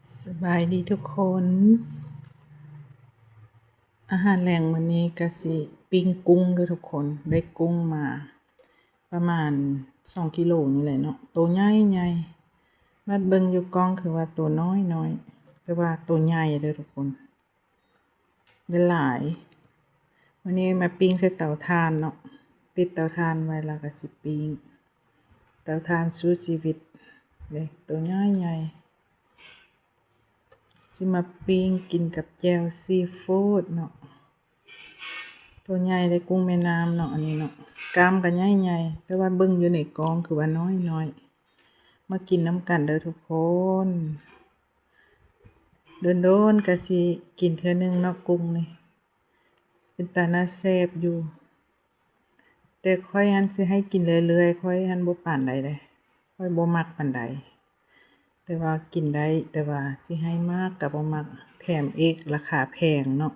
ສະບາຍດີທຸກຄົນ. ອາຫານແລງມື້ນີ້ກະຊິປີ້ງກຸ້ງເດີທຸກຄົນ. ໄດ້ກຸ້ງມາປະມານສອງກິໂລນີ້ແຫຼະເນາະ, ໂຕໃຫຍ່ໆ. ບັດເບິ່ງຢູ່ກ້ອງຄືວ່າໂຕນ້ອຍໆ ແຕ່ວ່າໂຕໃຫຍ່ເດີທຸກຄົນ. ໄດ້ຫຼາຍ. ມື້ນີ້ມາປີ້ງໃສ່ເຕົາຖ່ານເນາະ, ຕິດເຕົາຖ່ານໄວ້ແລ້ວກະຊິປີ້ງ. ເຕົາຖ່ານສູ້ຊີວິດເດ້, ໂຕໃຫຍ່ໆ. ຊິມາປີ້ງກິນກັບແຈ່ວຊີຟູດເນາະ. ໂຕໃຫຍ່ເດ້, ກຸ້ງແມ່ນ້ຳເນາະ ອັນນີ້ເນາະ. ກ້າມກະໃຫຍ່ໆ ແຕ່ວ່າເບິ່ງຢູ່ໃນກ້ອງຄືວ່ານ້ອຍໆ. ມາກິນນຳກັນເດີທຸກຄົນ. ດົນໆກະຊິກິນເທື່ອໜຶ່ງເນາະ ກຸ້ງນີ້ ເປັນຕາໜ້າແຊບຢູ່. ແຕ່ຂ້ອຍຫັ້ນຊິໃຫ້ກິນເລື້ອຍໆ, ຂ້ອຍຫັ້ນບໍ່ປານໃດເດ້, ຂ້ອຍບໍ່ມັກປານໃດ. ແຕ່ວ່າກິນໄດ້, ແຕ່ວ່າຊິໃຫ້ມາກກະບໍ່ມັກ, ແຖມອີກ, ລາຄາແພງເນາະ.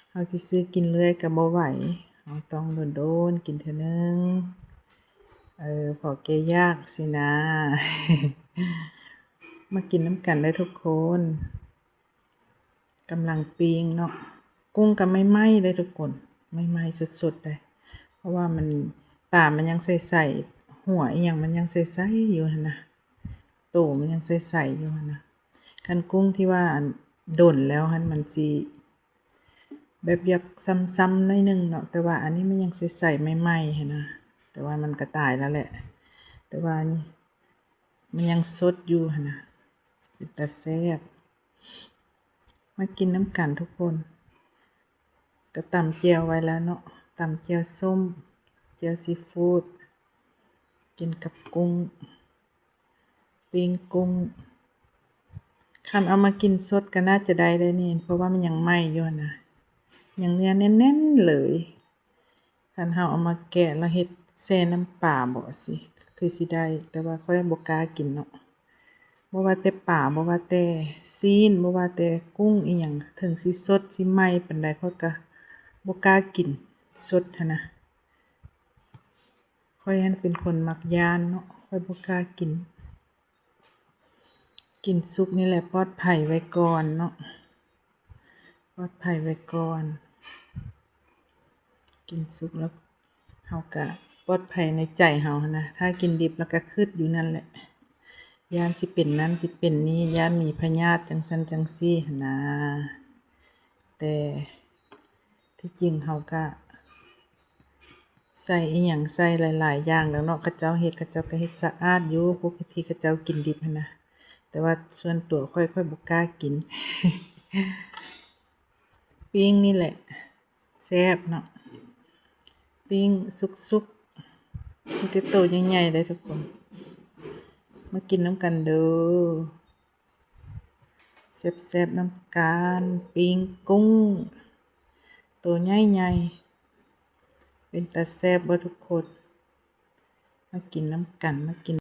ເຮົາຊິຊື້ກິນເລື້ອຍກະບໍ່ໄຫວ, ເຮົາຕ້ອງດົນໆກິນເທື່ອໜຶ່ງ. ເອີ ພໍແກ້ຢາກຊີ້ນາ. ມາກິນນຳກັນເດີທຸກຄົນ. ກຳລັງປີ້ງເນາະ, ກຸ້ງກະໃໝ່ໆເດ້ທຸກຄົນ, ໃໝ່ໆສົດໆເດ້. ເພາະວ່າມັນ, ຕາມັນຍັງໃສໆ, ຫົວອີ່ຫຍັງມັນຍັງໃສໆຢູ່ຫັ້ນນະ, ໂຕມັນຍັງໃສໆຢູ່ຫັ້ນນະ. ຄັນກຸ້ງທີ່ວ່າ ອັນ ດົນແລ້ວຫັ້ນ ມັນຊິແບບຢາກຊ້ຳໆໜ້ອຍໜຶ່ງເນາະ, ແຕ່ວ່າອັນນີ້ມັນຍັງໃສໆໃໝ່ໆຫັ້ນນະ. ແຕ່ວ່າມັນກະຕາຍແລ້ວແຫຼະ, ແຕ່ວ່ານີ້ມັນຍັງສົດຢູ່ຫັ້ນນະ, ເປັນຕາແຊບ. ມາກິນນຳກັນທຸກຄົນ. ກະຕຳແຈ່ວໄວ້ແລ້ວເນາະ, ຕຳແຈ່ວສົ້ມ, ແຈ່ວຊີຟູດ ກິນກັບກຸ້ງ, ປີ້ງກຸ້ງ. ຄັນເອົາມາກິນສົດກະໜ້າຈະໄດ້ເດ້ນີ້, ເພາະວ່າມັນຍັງໃໝ່ຢູ່ຫັ້ນນະ, ຍັງເນື້ອແໜ້ນໆເລີຍ. ຄັນເຮົາເອົາມາແກະແລ້ວເຮັດແຊ່ນ້ຳປາບໍຊິ ຄືຊິໄດ້, ແຕ່ວ່າຂ້ອຍບໍ່ກ້າກິນເນາະ. ບໍ່ວ່າແຕ່ປາ, ບໍ່ວ່າແຕ່ຊີ້ນ, ບໍ່ວ່າແຕ່ກຸ້ງອີ່ຫຍັງ, ເຖິງຊິສົດຊິໃໝ່ປານໃດ ຂ້ອຍກະບໍ່ກ້າກິນສົດຫັ້ນນະ. ຂ້ອຍຫັ້ນເປັນຄົນມັກຢ້ານເນາະ, ຂ້ອຍບໍ່ກ້າກິນ. ກິນສຸກນີ້ແຫຼະ ປອດໄພໄວ້ກ່ອນເນາະ, ປອດໄພໄວ້ກ່ອນ. ກິນສຸກແລ້ວເຮົາກະປອດໄພໃນໃຈເຮົາຫັ້ນນະ, ຖ້າກິນດິບແລ້ວກະຄຶດຢູ່ນັ້ນແຫຼະ, ຢ້ານຊິເປັນນັ້ນຊິເປັນນີ້, ຢ້ານມີພະຍາດຈັ່ງຊັ້ນຈັ່ງຊີ້ຫັ້ນນາ. ແຕ່ ທີ່ຈິງເຮົາກະໃສ່ອີ່ຫຍັງໃສ່ຫຼາຍໆຢ່າງແລ້ວເນາະ, ເຂົາເຈົ້າເຮັດ ເຂົາເຈົ້າກະເຮັດສະອາດຢູ່ ພວກທີ່ເຂົາເຈົ້າກິນດິບຫັ້ນນະ, ແຕ່ວ່າສ່ວນຕົວຂ້ອຍ ຂ້ອຍບໍ່ກ້າກິນ. ປີ້ງນີ້ແຫຼະແຊບເນາະ, ປີ້ງສຸກໆ ມີແຕ່ໂຕໃຫຍ່ໆເດີທຸກຄົນ. ມາກິນນຳກັນເດີ. ແຊບໆນຳກັນ, ປີ້ງກຸ້ງໂຕໃຫຍ່ໆ ເປັນຕາແຊບບໍ່ທຸກຄົນ? ມາກິນນຳກັນ, ມາກິນ.